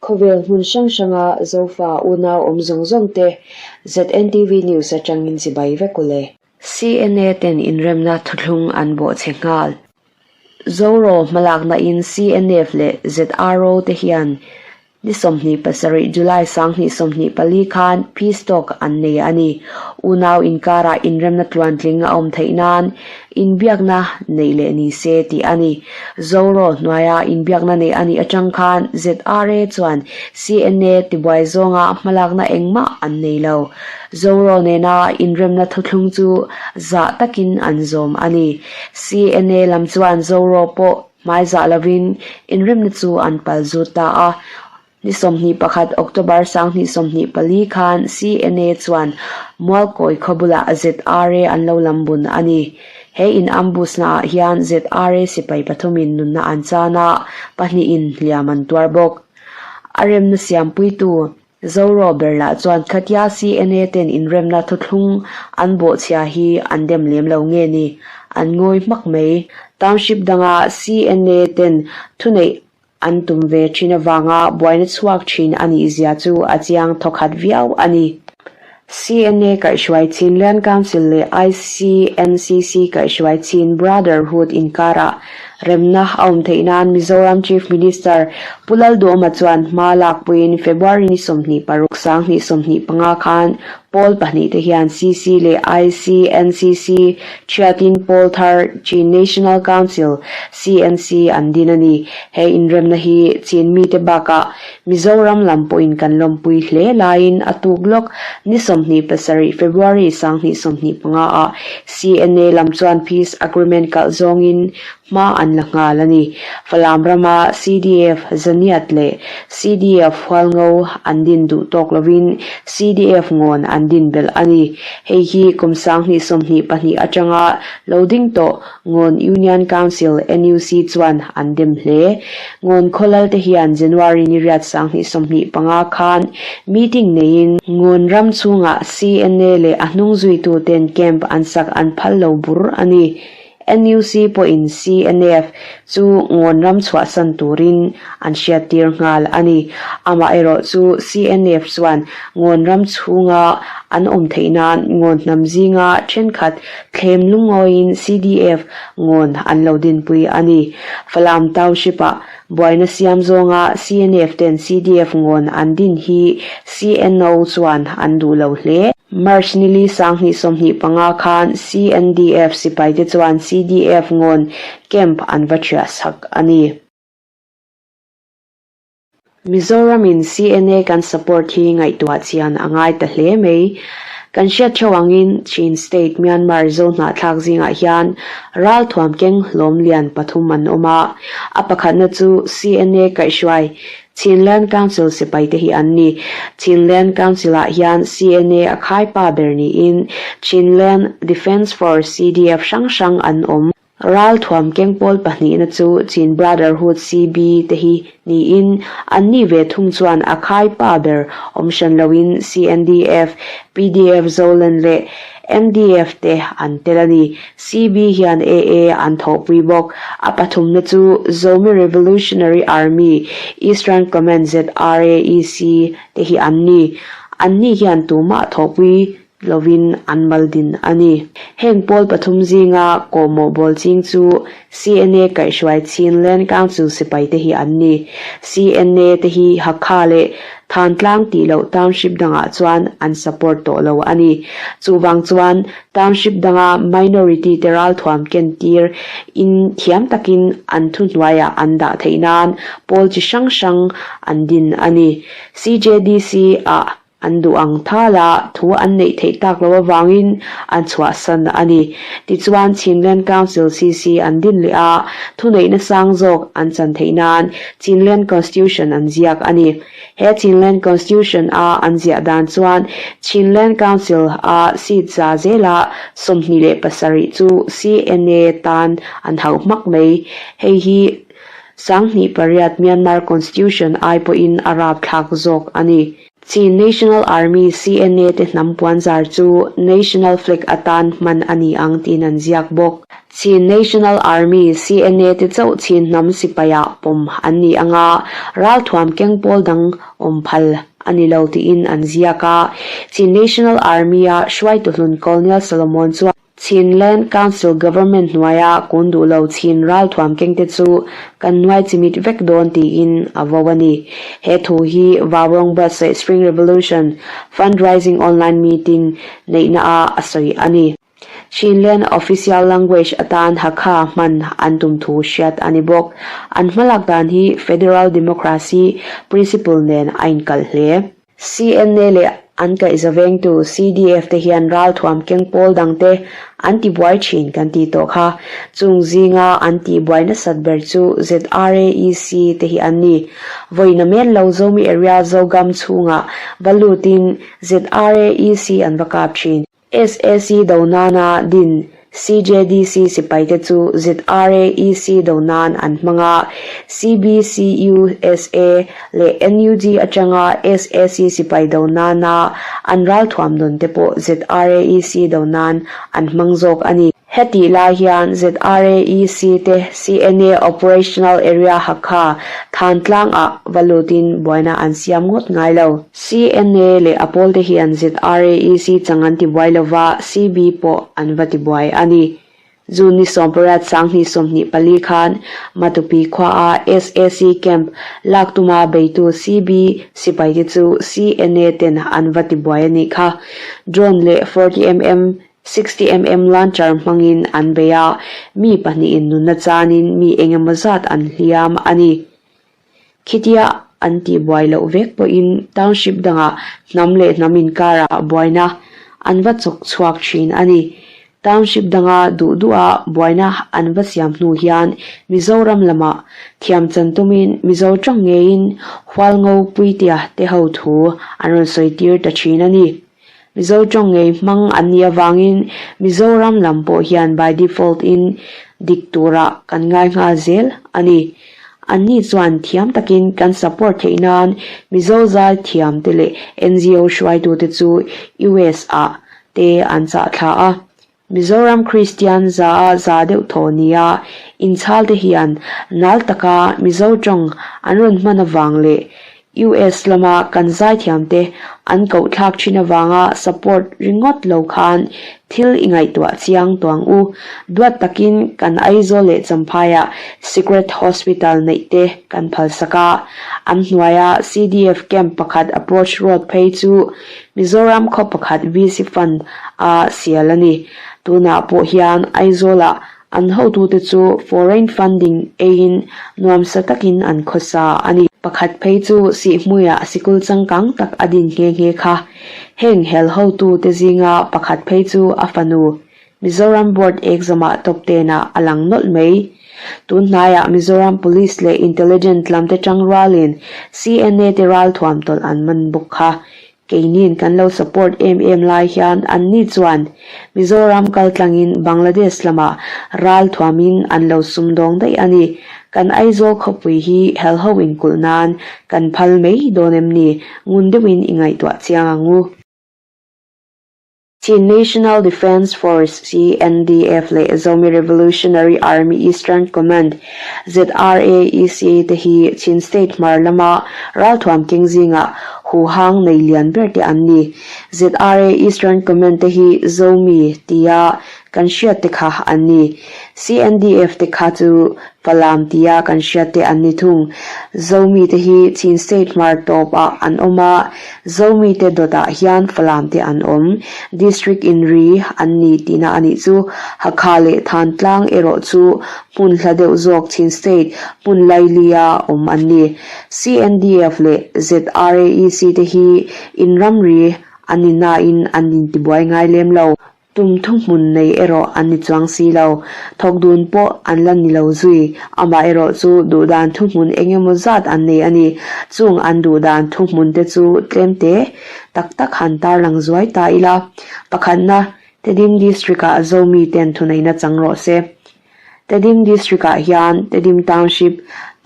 Khawvel hmun hrang hranga Zofa unau awm zawng zawng te ZNTV News atangin chibai vek u le. CNA ten inremna thuthlung an bawhchhe nghal. Zoro hmalakna in CNF leh ZRO te hian ni 27 July 2024 khan peace talk an nei a ni. Unau inkarah inremna tluantling a awm theih nan inbiakna neih leh ni se tih a ni. Zoro hnuaia inbiakna neih a nih atang khan ZRA chuan CNA tibuai zawnga hmalakna engmah an nei lo. Zoro nena inremna thuthlung chu zah takin an zawm a ni. CNA lam chuan Zoro pawh hmai zah lovin inremna chu an pal zut ta a. Ni 21 October 2024 khan CNA chuan Mualkawi khaw bulah ZRA an lo lam bun a ni. He in ambush naah hian ZRA sipai pathumin nunna an chan a, pahnihin hliam an tuar bawk. A remna siampuitu Zoro berlah chuan khatia CNA ten inremna thuthlung an bawhchhia hi an dem lem lo nge ni? An ngawi hmak mai. Township danga CNA ten thuneih an tum ve thin avanga buaina chhuak thin a nih zia chu a chiang thawkhat viau a ni. CNA kaihhruai chin Land Council leh ICNCC kaihhruai chin Brotherhood inkarah Remna a awm theih nan Mizoram Chief Minister Pu Lalduhawma chuan hma lakpuiin February ni 26, 2025 khan pawl pahnihte hian CC leh ICNCC thiatin pawl thar Chin National Council, CNC, an din a ni. He inremna hi Chin mite bakah Mizoram lam pawhin kan lawmpui hle laiin a tuk lawk ni 27 February 2025 ah CNA lam chuan peace agreement kalh zawngin hma an la nghal a ni. Falam rama CDF Zaniat leh CDF Hualngo an din duh tawk lovin CDF Ngawn an din belh a ni. Hei hi kum 2022 atanga lo ding tawh Ngawn Union Council, NUC, chuan an dem hle. Ngawn khawlal te hian January ni riat 2025 khan meeting neiin Ngawn ram chhungah CNA leh a hnung zuitu ten camp an sak an phal lo bur a ni. NUC pawhin CNF chu Ngawn ram chhuahsan turin an hriattir nghal a ni. Amaherawh chu CNF chuan Ngawn ram chhunga an awm theih nan Ngawn hnam zinga thenkhat thlem lungawiin CDF Ngawn an lo dinpui a ni. Falam Township-ah buaina siam zawnga CNF ten CDF Ngawn an din hi CNO chuan an duh lo hle. March nili 2025 khan CNDF sipaite chuan CDF Ngawn camp an va thiah sak a ni. Mizoramin CNA kan support hi ngaihtuah chian a ngai ta hle mai. Kan hriat theuh angin Chin State Myanmar zo hnahthlak zingah hian ralthuam keng hlawm lian pathum an awm a. A pakhatna chu CNA kaihhruai Chinland Council sipaite hi an ni. Chinland Council-ah hian CNA a khaipa ber niin Chinland Defence Force, CDF, hrang hrang an awm. Ralthuam keng pawl pahnihna chu Chin Brotherhood, CB, te hi niin anni ve thung chuan a khai pa ber awm hran loin CNDF, PDF Zoland leh MDF te an tel a ni. CB hian AA an thawhpui bawk. A pathumna chu Zomi Revolutionary Army, Eastern Command ZRAEC, te hi an ni. Anni hian tumah thawhpui lovin an mal din a ni. Heng pawl pathum zinga kawhmawh bawl ching chu CNA kaihhruai Chinland Council sipai te hi an ni. CNA te hi Hakha leh Thantlang tih loh township dangah chuan an support tawh lo a ni. Chuvang chuan township danga minority te ralthuam ken tir in thiam takin an thuhnuaiah an dah theih nan pawl chi hrang hrang an din a ni. CJDC ah An duh ang thal a, thu an neih theih tak loh avangin an chhuahsan a ni. Tichuan, Chinland Council, CC, an din leh a, thuneihna sang zawk an chan theih nan Chinland Constitution an ziak a ni. He Chinland Constitution a an ziah dan chuan Chinland Council a seat za zela 27 chu CNA tan an hauh hmak mai. Hei hi. 28 Myanmar Constitution ai pawhin a rapthlak zawk a ni. Chin National Army, CNA, te hnam puanzar chu National Flag atan hman a ni ang tiin an ziak bawk. Chin National Army, CNA, te chauh Chin hnam sipaiah pawm an ni ang a, ralthuam keng pawl dang awm phal a ni lo tiin an ziak a. Chin National Army-a hruaitu hlun Colonel Solomon chuan, Chin Land Council Government hnuaia kun duh lo Chin ralthuam kengte chu kan nuai chimit vek dawn tiin a vo a ni. He thu hi Vaurawng buatsaih Spring Revolution Fundraising Online Meeting neihna ah a sawi a ni. Chin Land Official Language atan Hakha hman an tum thu hriat a ni bawk. An hmalak dan hi Federal Democracy Principle nen a inkalh hle. CNA leh an kaihza vengtu CDF te hian ralthuam keng pawl dangte an tibuai thin kan tih tawh kha. Chung zinga an tihbuai nasat ber chu ZRAEC te hi an ni. Vawiin a men lo Zomi area Zogam chhungah va lutin ZRAEC an va kap thin. SAC do nana din CJDC sipaite chu ZRAEC do nan an hmang a, CBCUSA leh NUG atanga SAC sipai do nana an ralthuam dawn te pawh ZRAEC do nan an hmang zawk a ni. Hetih lai hian ZRAEC te CNA Operational Area Hakha Thantlang ah va lutin buaina an siam ngawt ngai lo. CNA leh a pawlte hian ZRAEC chang an tibuai lova, CB pawh an va tibuai a ni. June ni 18 2024 khan Matupi khuaa SAC camp lak tuma beitu CB sipaite chu CNA ten an va tibuai a nih kha. Drone leh 40 mm 60 mm launcher hmangin an bei a, mi pahnihin nunna chanin mi engemaw zat an hliam a ni. Khitia an tihbuai loh vek pawhin township dangah hnam leh hnam inkarah buaina an va chawk chhuak thin a ni. Township danga duh duha buaina an va siam hnu hian Mizoram lamah thiam chan tumin Mizo tawng ngeiin Hualngo Puitia te ho thu an rawn sawi tir ta thin a ni. Mizo tawng ngei hmang an nih avangin Mizoram lam pawh hian by default in dik turah kan ngai nghal zel a ni. Anni chuan thiam takin kan support theih nan Mizo zal thiam te leh NGO hruaitute chu US ah te an chah thla a. Mizoram Kristian za a za deuh thaw nia inchhal te hian nal taka Mizo tawng an rawn hman avang leh US lama kan zaithiam te an koh thlak thin avanga support ringawt lo khan thil i ngaihtuah chiang tuang u. Duat takin kan Aizawl leh Champhaiah Secret Hospital neih te kan phalsak a, an hnuaia CDF camp pakhat approach road phei chu Mizoram khaw pakhat VC Fund a sial a ni. Tunah pawh hian Aizawlah an hotute chu foreign funding eiin nuamsa takin an khawsa a ni. Pakhat phei chu Sihhmuiah sikul changkang tak a din nghe nghe kha. Heng hel hotute zinga pakhat phei chu a fanu Mizoram Board exam-ah top ten-ah a lang nawlh mai. Tun hnaiah Mizoram Police leh Intelligent lamte tang rualin CNA te ralthuam tawlh an man bawk kha. Keini'n kan lo support em em lai hian anni chuan Mizoram kaltlangin Bangladesh lamah ralthuamin an lo sumdawng daih a ni. Kan Aizawl khawpui hi helho inkulh nan kan phal mai dawn em ni? Ngun deuhin i ngaihtuah chiang ang u. Chin National Defence Force, CNDF, leh Zomi Revolutionary Army Eastern Command, ZRAEC, te hi Chin State hmar lama ralthuam keng zingah huhang nei lian ber te an ni. ZRA Eastern Command te hi Zomi tia kan hriat te kha an ni. CNDF te kha chu Falam tia kan hriat te an ni thung. Zomi te hi Chin State hmar tawp ah an awm a, Zomi te dawt ah hian Falam te an awm. District in ri an ni tihna a nih chu. Hakha leh Thantlang erawh chu hmun hla deuh zawk Chin State hmun lailia awm an ni. CNDF leh ZRAEC te hi in ramri an ni nain an intibuai ngai lem lo. Tum thuhmun nei erawh an ni chuang si lo. Thawk dun pawh an la ni lo zui. Amah erawh chu duhdan thuhmun eng emaw zat an nei a ni. Chung an duhdan thuhmun te chu tlem te tak tak han tarlang zuai ta ila. Pakhatna, Tedim District-ah Zomi ten thuneihna chang rawh se. Tedim District-ah hian Tedim Township,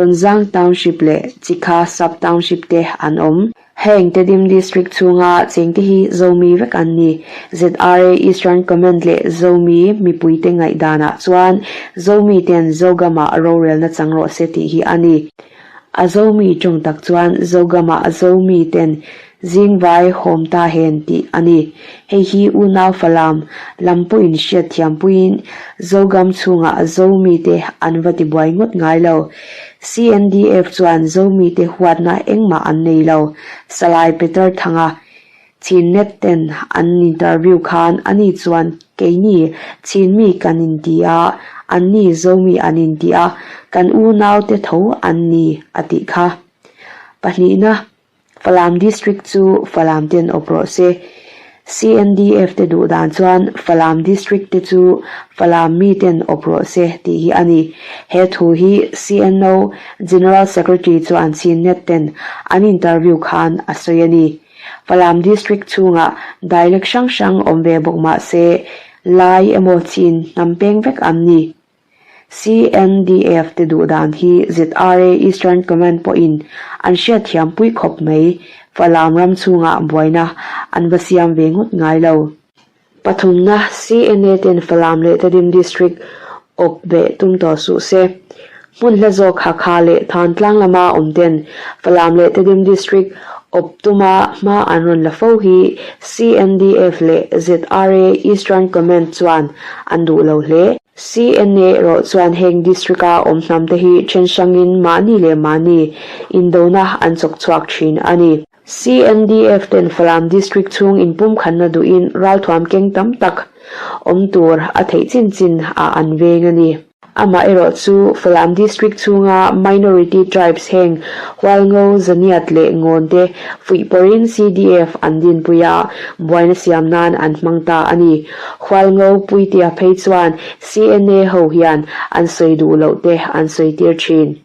Tonzang Township leh Chikha Sub-Township te an awm. Heng Tedim District chhunga chengte hi Zomi vek an ni. ZRA Eastern Command leh Zomi mipuite ngaihdanah chuan Zomi ten Zogamah rorelna chang rawh se tih hi a ni. A Zomi tawng tak chuan Zogamah Zomi ten zingvai hawm ta hen tih a ni. Hei hi unau Falam lam pawhin hriatthiam puiin Zogam chhungah Zomi te an va tibuai ngawt ngai lo. CNDF chuan Zomi te huatna engmah an nei lo. Salai Peter Thanga Chinnet ten an interview khan ani chuan keini Chinmi kan inti a, anni Zomi an inti a, kan unau te tho an ni a tih kha. Pahnihna, Falam District chu Falam ten awp rawh se. CNDF te duh dan chuan Falam District te chu Falam mi ten awp rawh se tih hi a ni. He thu hi CNO General Secretary chuan Chinnet ten an interview khan a sawi a ni. Falam District chhungah dialect hrang hrang awm ve bawk mah se, Lai emaw Chin hnam peng vek an ni. CNDF te duh dan hi ZRA Eastern Command pawhin an hriatthiam pui khawp mai. Falam ram chhungah buaina an va siam ve ngawt ngai lo. Pathumna, CNA ten Falam leh Tedim District awp beh tum tawh suh se. Hmun hla zawk Hakha leh Thantlang lama awm ten Falam leh Tedim District awp tuma hma an rawn la fo hi CNDF leh ZRA Eastern Command chuan an duh lo hle. CNA erawh chuan heng district-a awm hnam te hi then hrangin mahni leh mahni indona an chawk chhuak thin a ni. CNDF ten Falam District chhung inpumkhanna duhin ralthuam keng tam tak awm tur a theih chin chin ah an veng a ni. Amaherawh chu Falam District chhunga minority tribes heng Hualngo, Zaniat leh Ngawn te fuihpawrhin CDF an dinpui a, buaina siam nan an hmang ta a ni. Hualngo Puitea phei chuan CNA ho hian an sawi duh loh te an sawi tir thin.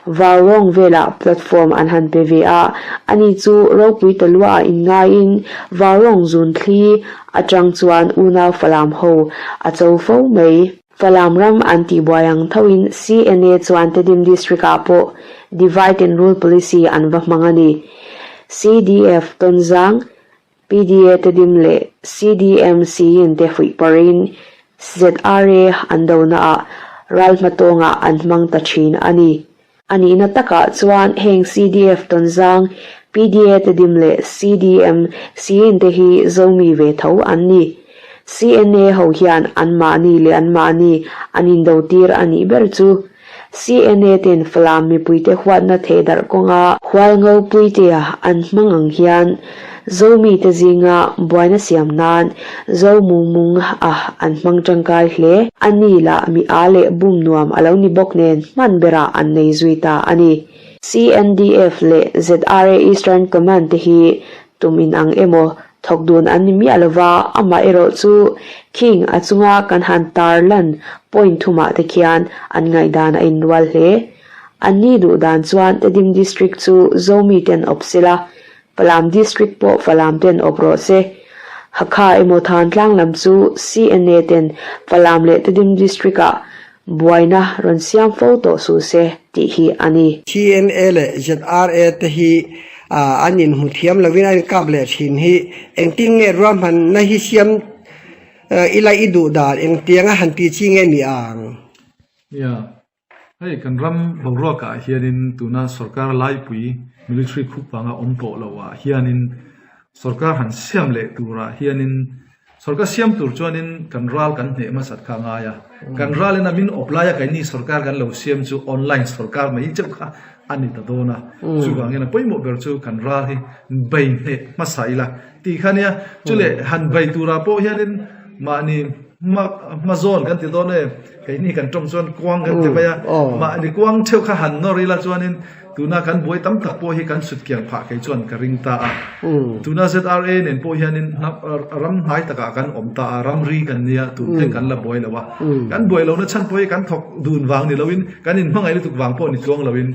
Vau rawng velah platform an han pe ve a, ani chu ropui ta luaah inngaiin vau rawng zun thli atang chuan unau Falam ho a cho fo mai. Falam ram an tihbuai ang thoin CNA chuan Tedim District ah pawh divide and rule policy an va hmang a ni. CDF Tonzang PDA Tedim leh CDM Siyin te fuih parin ZRA an donaah ral hmatawngah an hmang ta thin a ni. A nihna takah chuan heng CDF Tonzang, PDA Tedim leh CDM Siyin te hi Zomi ve tho an ni. CNA ho hian anmahni leh anmahni an indotir a nih ber chu. CNA ten Falam mipuite huatna thehdarh kawnga Hualngo puitea an hmang ang hian Zomite zinga buaina siam nan Zomungmung a an hmang tangkai hle. A ni lah mi a leh bum nuam a lo ni bawk nen hman berah an nei zui ta a ni. CNDF leh ZRA Eastern Command te hi tum inang emaw Thawk dun an ni miah lo va, amah erawh chu khing a chunga kan han tar lan point thumah te khian an ngaihdan a inrual hle. An ni duh dan chuan Tedim District chu Zomi ten awp sela, Falam District pawh Falam ten awp rawh se. Hakha emaw Thantlang lam chu CNA ten Falam leh Tedim District-ah buaina rawn siam fo tawh suh se tih hi a ni. CNA leh ZRA te hi an inhmu thiam lovin a inkap leh thin hi engtin nge ruahmanna hi siam ila i duh dan engtianga han ti chi nge ni ang? Nia, hei kan ram boruakah hianin tuna sorkar laipui military khup vanga awm tawh loh ah hianin sorkar han siam leh turah hianin Sorkar siam tur chuanin kan ral kan hneh hmasat kha a ngai a. Kan ralin a min awp laia keini sorkar kan lo siam chu online sorkar mai chauh kha a ni ta dawn a. Chuvangin a pawimawh ber chu kan ral hi bei hneh hmasa ila tih kha nia. Chuleh han bei turah pawh hianin mahni hma hma zawn kan ti dawn e, keini kan tawng chuan kuang kan ti mai a. Mahni kuang theuh kha han nawr ila chuanin Tuna kan buai tam tak pawh hi kan sut kiang phah kei chuan ka ring ta a. Tuna ZRA nen pawh hianin ram hnai takah kan awm ta a, ramri kan nia, tun thleng kan la buai lo a. Kan buai lohna chhan pawh hi kan thawk dun vang ni loin, kan inhmangaih lutuk vang pawh ni tluang loin.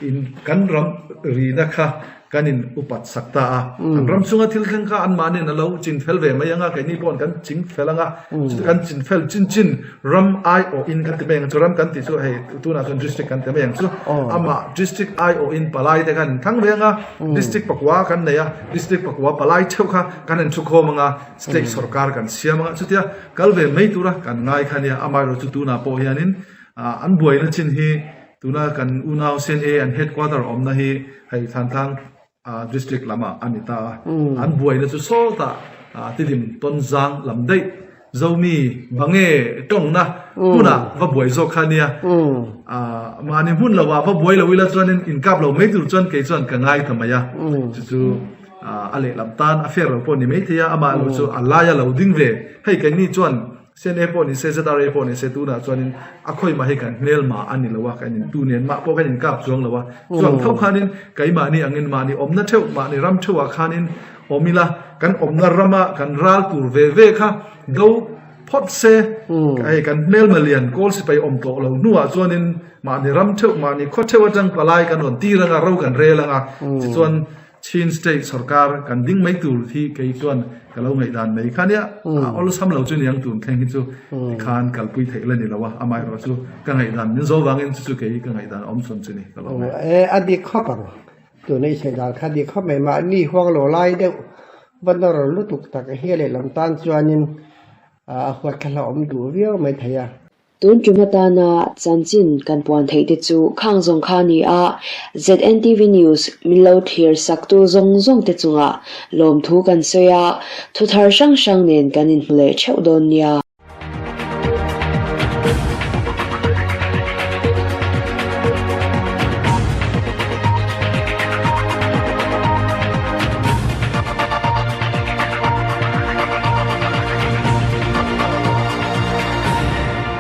In kan ram rina kha kan in upat sak ta a. An ram chunga thil thleng kha anmahniin a lo chin fel ve mai anga keini pawhin kan ching fel anga chuti kan chin fel chin chin ram aiawhin kan ti mai ang chu ram kan tih chu hei tunah chuan district kan ti mai ang chu amah district aiawhin palai te khan in thlang ve anga district pakua kan nei a district pakua palai theuh kha kan in thukhawm anga state sorkar kan siam anga chutia kal ve mai tura kan ngai kha nia amaherawhchu tunah pawh hianin an buaina chin hi Tuna kan unau CNA an headquarter awmna hi hei Thantlang district lamah a ni ta a, an buaina chu sawtah Tidim Tonzang lam daih Zomi Bange tawngna hmunah va buai zawk kha nia. Mahni hmun lovah va buai lo ila chuanin inkap lo mai tur chuan kei chuan ka ngai ta mai a, chu chu a lehlam tan a fair lo pawh ni maithei a, amah erawh chu a laia lo ding ve. Hei keini chuan CNA pawh ni se, ZRA pawh ni se tunah chuanin a khawi mah hi kan hmel mah a ni lo a, kan in tu nen mah pawh kan inkap chuang lo a. Chuang tho khanin keimahni angin mahni awmna theuh, mahni ram theuhah khanin awm ila, kan awmna rama kan ral tur ve ve kha do phawt se, hei kan hmelma lian kawl sipai awm tawh lo hnuah chuanin mahni ram theuh, mahni khaw theuh atang palai kan rawn tir anga, ro kan rel anga, tichuan Chin State sorkar kan ding mai tur hi kei chuan ka lo ngaihdan mai kha nia, a awlsam lo chu niang tun thleng hi chu tikhan kalpui theih la ni lo a, amaherawh chu ka ngaihdan min zo vangin chu chu kei ka ngaihdan awm chhun chu ni ka lo ngai. E, a dik khawp ang. Tuna i sawi dan kha dik khawp mai, mahni huang lo lai deuh va nawr lutuk tak hi a lehlam tan chuanin a huat thla hlauhawm duh viau mai thei a. Tun tum atana chanchin kan puan theih te chu khang zawng kha a ni a, ZNTV News min lo thlir saktu zawng zawng te chungah lawmthu kan sawi a, thuthar hrang hrang nen kan inhmu leh theuh dawn nia.